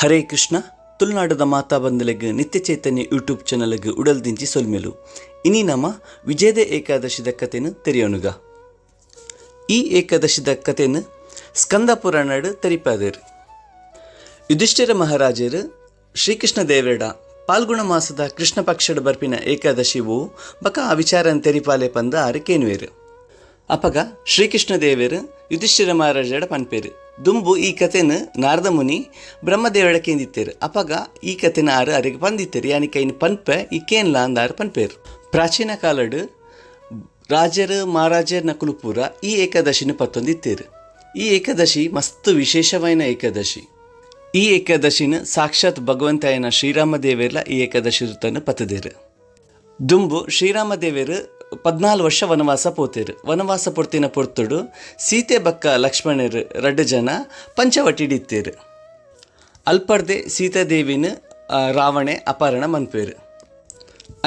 ಹರೇ ಕೃಷ್ಣ. ತುಳುನಾಡದ ಮಾತಾ ಬಂಧುಲೆಗ್ ನಿತ್ಯ ಚೈತನ್ಯ ಯೂಟ್ಯೂಬ್ ಚಾನಲ್ಗ್ ಉಡಲ್ ದಿಂಚಿ ಸೊಲ್ಮೆಲು. ಇನಿ ನಮ ವಿಜಯದ ಏಕಾದಶಿದ ಕಥೆನ್ ತೆರಿಯೊನುಗ. ಈ ಏಕಾದಶಿದ ಕಥೆನ್ ಸ್ಕಂದ ಪುರಾಣಡ್ ತೆರಿಪಾದೆರ್. ಯುಧಿಷ್ಠಿರ ಮಹಾರಾಜರು ಶ್ರೀಕೃಷ್ಣ ದೇವೆಡ ಪಾಲ್ಗುಣ ಮಾಸದ ಕೃಷ್ಣ ಪಕ್ಷಡ್ ಬರ್ಪಿನ ಏಕಾದಶಿ ಓ ಬಕ ಆ ವಿಚಾರನ್ ತೆರಿಪಾಲೆ ಪಂದ್ ಆರ್ ಕೇನುವೆರ್. ಅಪಗ ಶ್ರೀಕೃಷ್ಣ ದೇವೆರ್ ಯುಧಿಷ್ಠಿರ ಮಹಾರಾಜಡ ಪನ್ಪೆರ್. ದುಂಬು ಈ ಕಥೆನ್ ನಾರದ ಮುನಿ ಬ್ರಹ್ಮದೇವಡ ಕೇಂದಿತ್ತೆರ್. ಅಪಗ ಈ ಕಥೆನ್ ಆರ್ ಅರೆಗ್ ಪಂದಿತ್ತೆರ್. ಯಾನಿ ಕೈನ್ ಪನ್ಪೆ ಈ ಕೇನ್ಲ ಅಂದ್ ಆರ್ ಪನ್ಪೆರ್. ಪ್ರಾಚೀನ ಕಾಲಡ್ ರಾಜರು ಮಹಾರಾಜರ್ ನಕುಲು ಪೂರ ಈ ಏಕಾದಶಿನ ಪತ್ತೊಂದಿತ್ತೆರ್. ಈ ಏಕಾದಶಿ ಮಸ್ತ್ ವಿಶೇಷವಾಯಿನ ಏಕಾದಶಿ. ಈ ಏಕಾದಶಿನ ಸಾಕ್ಷಾತ್ ಭಗವಂತಾಯನ ಶ್ರೀರಾಮ ದೇವೆರ್ಲ ಈ ಏಕಾದಶಿ ವೃತನ್ ಪತ್ತದೇರ್. ದುಂಬು ಶ್ರೀರಾಮ ದೇವೆರ್ 14 ವರ್ಷ ವನವಾಸ ಪೋತೆರ್. ವನವಾಸ ಪೊರ್ತಿನ ಪೊರ್ತುಡು ಸೀತೆ ಬಕ್ಕ ಲಕ್ಷ್ಮಣರು ರಡ್ಡ್ ಜನ ಪಂಚವಟಿಡಿತ್ತೆರ್. ಅಲ್ಪರ್ದೆ ಸೀತಾದೇವಿನ ರಾವಣೆ ಅಪಹರಣ ಮನ್ಪೇರು.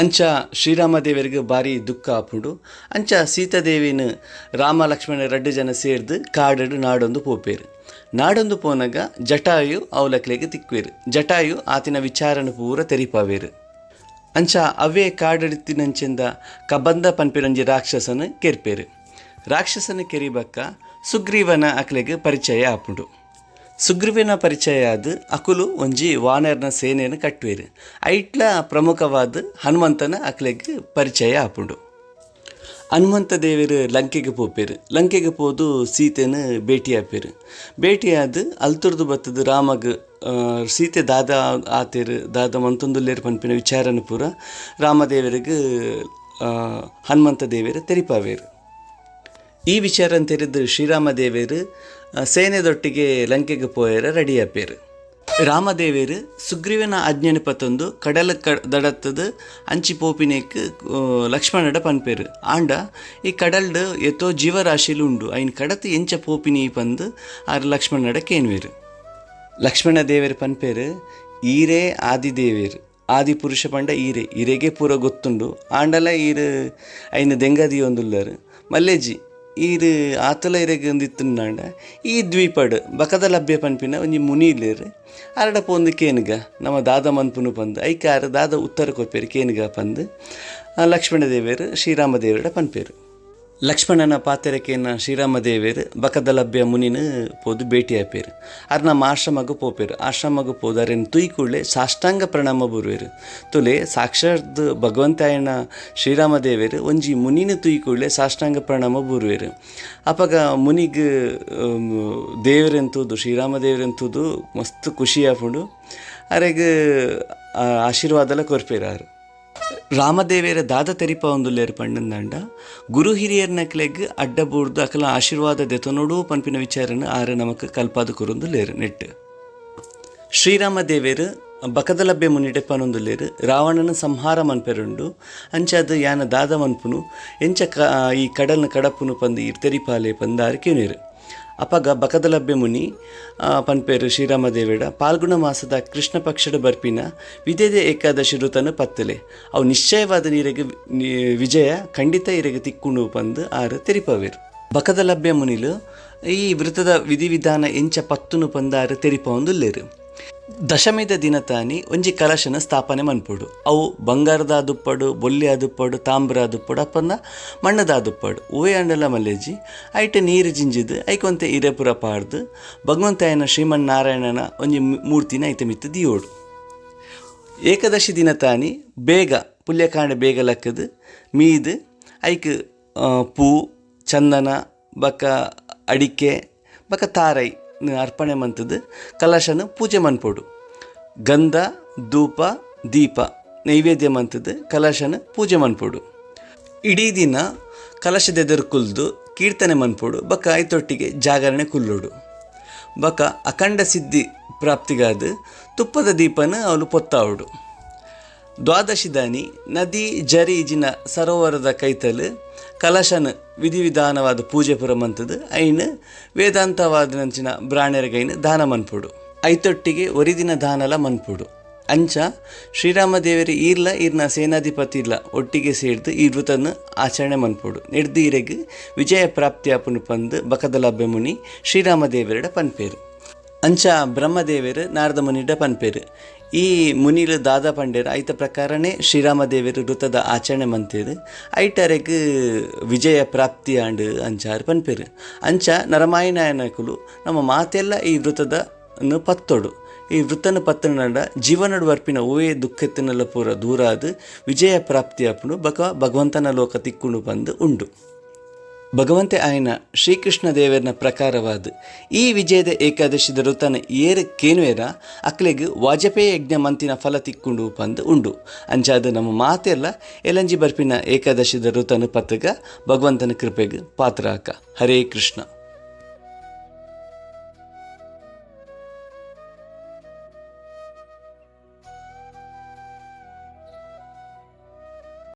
ಅಂಚ ಶ್ರೀರಾಮ ದೇವರಿಗೆ ಭಾರಿ ದುಃಖ ಆಪುಂಡು. ಅಂಚ ಸೀತಾದೇವಿನ ರಾಮ ಲಕ್ಷ್ಮಣ ರಡ್ಡ್ ಜನ ಸೇರ್ದು ಕಾಡಡು ನಾಡೊಂದು ಪೋಪೇರು. ನಾಡೊಂದು ಪೋನಗ ಜಟಾಯು ಅವಲಕ್ಲೆಗ್ ತಿಕ್ವೇರು. ಜಟಾಯು ಆತಿನ ವಿಚಾರನ ಪೂರ ತೆರಿಪಾವೇರು. ಅಂಚ ಅವೇ ಕಾಡಡಿತ್ತಿನಂಚಿಂದ ಕಬಂದ ಪನ್ಪಿನಂಜಿ ರಾಕ್ಷಸನ ಕೆರ್ಪೇರು. ರಾಕ್ಷಸನ ಕೆರಿಬಕ್ಕ ಸುಗ್ರೀವನ ಅಕ್ಲೆಗ್ ಪರಿಚಯ ಆಪುಂಡು. ಸುಗ್ರೀವನ ಪರಿಚಯ ಆದ್ ಅಕುಲು ಒಂಜಿ ವಾನರ್ನ ಸೇನೆಯನ್ನು ಕಟ್ಟುವೇರು. ಐಟ್ಲ ಪ್ರಮುಖವಾದ ಹನುಮಂತನ ಅಕ್ಲೆಗ್ ಪರಿಚಯ ಆಪುಂಡು. ಹನುಮಂತ ದೇವರು ಲಂಕೆಗೆ ಪೋಪೇರು. ಲಂಕೆಗೆ ಪೋದು ಸೀತೆನ ಭೇಟಿ ಆಪೇರು. ಭೇಟಿಯಾದ ಅಲ್ತುರ್ದು ಬತ್ತದು ರಾಮಗ್ ಸೀತೆ ದಾದ ಆತೇರು ದಾದ ಮಂತೊಂದುಲ್ಲೇರು ಪನ್ಪಿನ ವಿಚಾರನ ಪೂರ ರಾಮದೇವರಿಗೆ ಹನುಮಂತ ದೇವರು ತೆರಿಪಾವೇರು. ಈ ವಿಚಾರ ತೆರೆದು ಶ್ರೀರಾಮ ದೇವರು ಸೇನೆದೊಟ್ಟಿಗೆ ಲಂಕೆಗೆ ಪೋಯರ ರೆಡಿ ಆಪೇರು. ರಾಮದೇವರು ಸುಗ್ರೀವನ ಆಜ್ಞೆನ ಪತ್ತೊಂದು ಕಡಲ ದಡತ್ತದು ಅಂಚಿ ಪೋಪಿನೇಕ್ ಲಕ್ಷ್ಮಣಡ ಪನ್ಪೇರು. ಆಂಡ ಈ ಕಡಲ್ಡ್ ಏತೋ ಜೀವರಾಶಿಲು ಉಂಡು, ಐನ್ ಕಡತ್ ಎಂಚ ಪೋಪಿನಿ ಪಂದು ಆರ್ ಲಕ್ಷ್ಮಣಡ ಕೇನ್ವೇರು. ಲಕ್ಷ್ಮಣ ದೇವರು ಪನ್ಪೇರು, ಈರೇ ಆದಿದೇವೇರು, ಆದಿ ಪುರುಷ ಪಂಡ ಈರೆ, ಈರೆಗೆ ಪೂರ ಗೊತ್ತುಂಡು. ಆಂಡಲ ಈರು ಐನ್ ದೆಂಗದಿಯೊಂದುಲ್ಲರು. ಮಲ್ಲೇಜಿ ಈರು ಆತಲ ಇರೆಗ್ ಒಂದಿತ್ತುಂಡಾಂಡ ಈ ದ್ವೀಪಡ್ ಬಕದ ಲಭ್ಯ ಪನ್ಪಿನ ಒಂಜಿ ಮುನಿ ಇಲ್ಲೇರು, ಆರಡ ಪೋಂದು ಕೇನುಗ ನಮ್ಮ ದಾದ ಮನ್ಪುನು ಪಂದು ಐಕ್ ಆರ್ ದಾದ ಉತ್ತರ ಕೊರ್ಪೇರು ಕೇನುಗ ಪಂದು ಲಕ್ಷ್ಮಣ ದೇವೇರು ಶ್ರೀರಾಮ ದೇವರ ಪನ್ಪೇರು. ಲಕ್ಷ್ಮಣನ ಪಾತೆರಕೇನ ಶ್ರೀರಾಮ ದೇವೇರು ಬಕದ ಲಭ್ಯ ಮುನಿನ ಪೋದು ಭೇಟಿ ಆಪೇರು. ಆರ್ ನಮ್ಮ ಆಶ್ರಮಗ್ ಪೋಪೇರು. ಆಶ್ರಮಗ್ ಪೋದು ಅರೆನ್ ತುಯ್ಕುಳ್ಳೆ ಸಾಷ್ಟಾಂಗ ಪ್ರಣಾಮ ಬುರುವೇರು. ತುಲೆ ಸಾಕ್ಷಾತ್ ಭಗವಂತಾಯನ ಶ್ರೀರಾಮ ದೇವೇರು ಒಂಜಿ ಮುನಿನ ತುಯ್ಕುಳ್ಳೆ ಸಾಷ್ಟಾಂಗ ಪ್ರಣಾಮ ಬುರುವೇರು. ಅಪಗ ಮುನಿಗ್ ದೇವರೆಂತೂದು ಶ್ರೀರಾಮ ದೇವರೆಂತೂದು ಮಸ್ತ್ ಖುಷಿ ಆಪುಂಡು. ಅರೆಗ್ ಆಶೀರ್ವಾದಲ ಕೊರ್ಪೇರು ಆರು. ರಾಮದೇವೇರ ದಾದ ತೆರಿಪ ಒಂದುಲ್ಲೇರು ಪಂಡಂದಂಡ ಗುರು ಹಿರಿಯರ್ನಕ್ಲೆಗ್ ಅಡ್ಡ ಬೂರ್ದು ಅಕಲ ಆಶೀರ್ವಾದ ದೆತೊನೊಡು ಪನ್ಪಿನ ವಿಚಾರನ ಆರು ನಮಕ್ ಕಲ್ಪಾದ ಕೊರೊಂದುಲ್ಲೇರು ನೆಟ್. ಶ್ರೀರಾಮ ದೇವೇರು ಬಕದಲಭ್ಯ ಮುನಿಡೆ ಪನೊಂದುಲ್ಲೇರು, ರಾವಣನ ಸಂಹಾರ ಮನ್ಪೆರುಂಡು, ಅಂಚಾದ ಯಾನ ದಾದ ಮನ್ಪುನು ಎಂಚ ಈ ಕಡಲ್ನ ಕಡಪುನು ಪಂದು ಈರ್ ತೆರಿಪಾಲೆ ಪಂದು ಆರು ಕೇನೇರು. ಅಪಗ ಬಕದಲಭ್ಯ ಮುನಿ ಪನ್ಪೇರು ಶ್ರೀರಾಮ ದೇವೇಡ ಪಾಲ್ಗುಣ ಮಾಸದ ಕೃಷ್ಣ ಪಕ್ಷದ ಬರ್ಪಿನ ವಿದ್ಯೆದ ಏಕಾದಶಿ ಋತನು ಪತ್ತಲೆ ಅವು ನಿಶ್ಚಯವಾದ ನೀರಿಗೆ ವಿಜಯ ಖಂಡಿತ ಇರೆಗೆ ತಿಕ್ಕುಂಡು ಪಂದು ಆರು ತೆರಿಪವೇರು. ಬಕದಲಭ್ಯ ಮುನಿಲು ಈ ವೃತದ ವಿಧಿವಿಧಾನ ಎಂಚ ಪತ್ತುನು ಪಂದು ಆರು ತೆರಿಪವೊಂದುಲ್ಲೇರು. ದಶಮಿದ ದಿನತಾನಿ ಒಂಜಿ ಕಲಶನ ಸ್ಥಾಪನೆ ಮನ್ಪೊಡು. ಅವು ಬಂಗಾರದ ದುಪ್ಪಡು, ಬೊಲ್ಯ ದುಪ್ಪಡು, ತಾಮ್ರ ದುಪ್ಪಡು, ಅಪ್ಪಂದ ಮಣ್ಣದ ದುಪ್ಪಡು ಓಯ್ ಅಂಡಲ ಮಲ್ಲೇಜಿ ಐಟ್ ನೀರು ಜಿಂಜಿದ್ ಐಕೊಂತೆ ಇರೆಪುರ ಪಾಡ್ದು ಭಗವಂತಾಯನ ಶ್ರೀಮನ್ನಾರಾಯಣನ ಒಂಜಿ ಮೂರ್ತಿನ ಐತ ಮಿತ್ತು ದಿಯೋಡು. ಏಕಾದಶಿ ದಿನತಾನಿ ಬೇಗ ಪುಲ್ಯಕಾಂಡೆ ಬೇಗ ಲಕ್ಕದು ಮೀದು ಐಕ್ ಪೂ ಚಂದನ ಬಕ ಅಡಿಕೆ ಬಕ ತಾರೈ ಅರ್ಪಣೆ ಮಂತದ್ದು ಕಲಶನ ಪೂಜೆ ಮನ್ಪೊಡು. ಗಂಧ ಧೂಪ ದೀಪ ನೈವೇದ್ಯ ಮಂತದ್ದು ಕಲಶನ ಪೂಜೆ ಮನ್ಪೊಡು. ಇಡೀ ದಿನ ಕಲಶದ ಎದುರು ಕುಲ್ದು ಕೀರ್ತನೆ ಮನ್ಪೊಡು ಬಕ ಐತೊಟ್ಟಿಗೆ ಜಾಗರಣೆ ಕುಲ್ಲೋಡು. ಬಕ ಅಖಂಡ ಸಿದ್ಧಿ ಪ್ರಾಪ್ತಿಗಾದ ತುಪ್ಪದ ದೀಪನ ಅವಳು ಪೊತ್ತಾವಡು. ದ್ವಾದಶಿ ದಾನಿ ನದಿ ಜರಿ ಇಜಿನ ಸರೋವರದ ಕೈತಲು ಕಲಶನ ವಿಧಿವಿಧಾನವಾದ ಪೂಜೆ ಪುರ ಮಂತದ್ದು ಐನು ವೇದಾಂತವಾದ ನಂಚಿನ ಬ್ರಾಣೆರಗೈನು ದಾನ ಮನ್ಪೊಡು. ಐತೊಟ್ಟಿಗೆ ಒರಿದಿನ ದಾನಲ ಮನ್ಪೊಡು. ಅಂಚ ಶ್ರೀರಾಮ ದೇವರ ಈರ್ಲ ಈರ್ನ ಸೇನಾಧಿಪತಿ ಇಲ್ಲ ಒಟ್ಟಿಗೆ ಸೇರ್ದು ಈ ವೃತನ ಆಚರಣೆ ಮನ್ಪೊಡು. ನೆಡ್ದು ಈರೆಗ್ ವಿಜಯ ಪ್ರಾಪ್ತಿ ಆಪುಂಡು ಪಂದು ಬಕದಲಭ್ಯ ಮುನಿ ಶ್ರೀರಾಮ ದೇವರಡ ಪನ್ಪೇರು. ಅಂಚ ಬ್ರಹ್ಮದೇವೆರ್ ನಾರದ ಮುನಿಡ ಪನ್ಪೆರ್. ಈ ಮುನಿಲು ದಾದ ಪಂಡೆರ್ ಐತ ಪ್ರಕಾರನೇ ಶ್ರೀರಾಮ ದೇವೆರ್ ವೃತದ ಆಚರಣೆ ಮಂತೆರ್. ಐಟ್ ಅರೆಗ್ ವಿಜಯ ಪ್ರಾಪ್ತಿ ಆಂಡ್ ಅಂಚ ಆರ್ ಪನ್ಪೆರ್. ಅಂಚ ನರಮಾಯಿನಾಯನಕುಲು ನಮ ಮಾತೆಲ್ಲ ಈ ವೃತದ ನ್ ಪತ್ತೊಡು. ಈ ವೃತನ್ ಪತ್ತುಂಡ ಜೀವನಡ್ ಬರ್ಪಿನ ಒವ್ವೇ ದುಃಖ ಇತ್ತ್ಂಡಲ ಪೂರ ದೂರ ಆದ್ ವಿಜಯ ಪ್ರಾಪ್ತಿ ಆಪುಂಡು ಬೊಕ ಭಗವಂತನ ಲೋಕ ತಿಕ್ಕುಂಡು ಪಂದ್ ಉಂಡು. ಭಗವಂತೆ ಆಯಿನ ಶ್ರೀಕೃಷ್ಣ ದೇವೆರ್ನ ಪ್ರಕಾರವಾದ್ ಈ ವಿಜಯದ ಏಕಾದಶಿದ ವೃತನ್ ಏರ್ ಕೇನುವೆರಾ ಅಕ್ಲೆಗ್ ವಾಜಪೇಯ ಯಜ್ಞ ಮಂತಿನ ಫಲ ತಿಕ್ಕುಂಡು ಪಂದ್ ಉಂಡು. ಅಂಚಾದ್ ನಮ ಮಾತೆರ್ಲ ಎಲ್ಲಂಜಿ ಬರ್ಪಿನ ಏಕಾದಶಿದ ವೃತನ್ ಪತ್ತ್ಗ ಭಗವಂತನ ಕೃಪೆಗ್ ಪಾತ್ರ ಆಕ. ಹರೇ ಕೃಷ್ಣ.